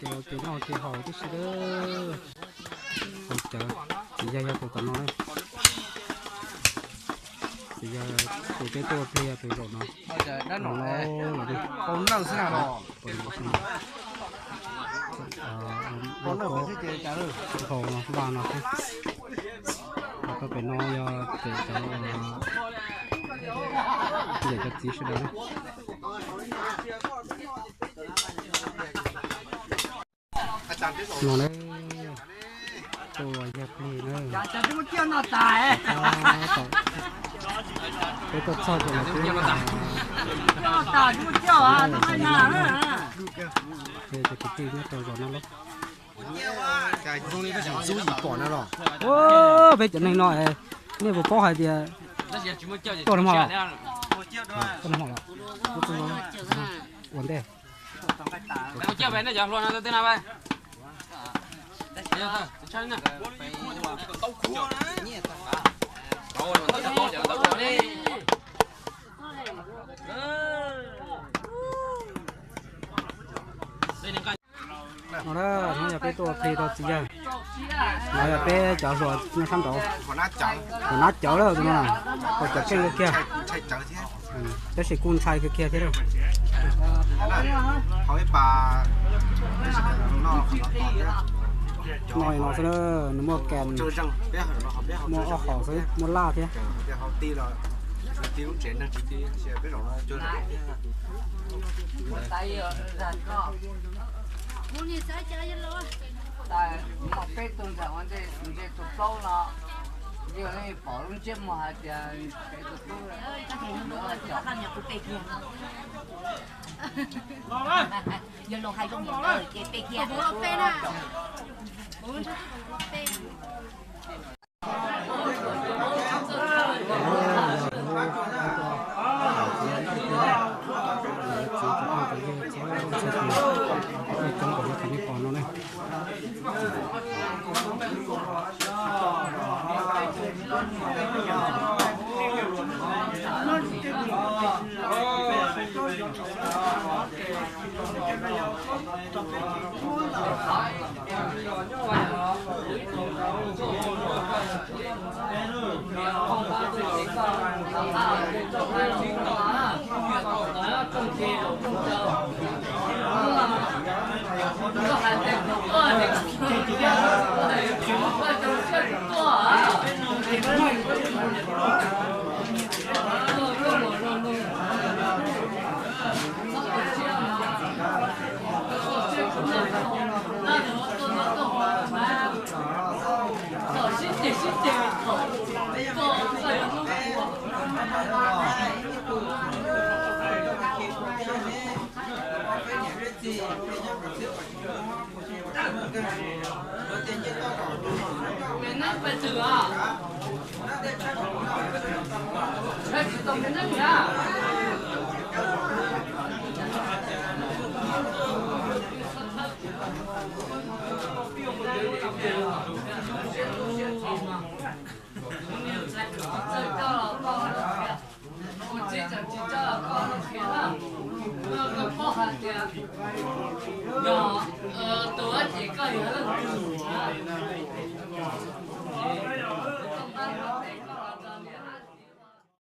Ces noj ces haus tib si lawm. Haus cawv, txiv yawg yog tus tom no na. Txiv yawg tus peb tuaj pliag tus zaum no. Haus vaj no xwb. Rau pem no yog pem cov, pem cov txiv sawv daws na. No na, tus yawg plig na. Peb tuaj txog ces los twb ces kwv tij nyob rau zos no los. Peb cov neeg no, nej puas paub hais tias tuaj hmo los? Tuaj hmo los? Ua ntej. No na, no yog peb tuaj plig rau txiv yawg. No yog peb cov hluas nyob sab nraud. Hluas nab cawv lawm tus no, hluas cawv keej kawg kiag. Tab sis kuj ntshai kawg kiag thiab. No no xwb na, nws muaj kas, muaj ob qhov xwb, muaj laj thiab. Peb tus ntawm ua ntej tus plaub no, yog leej pom lub ntsiab muag hais tias peb tus tub. Yog los hais zoo li ntawd ces peb kiag.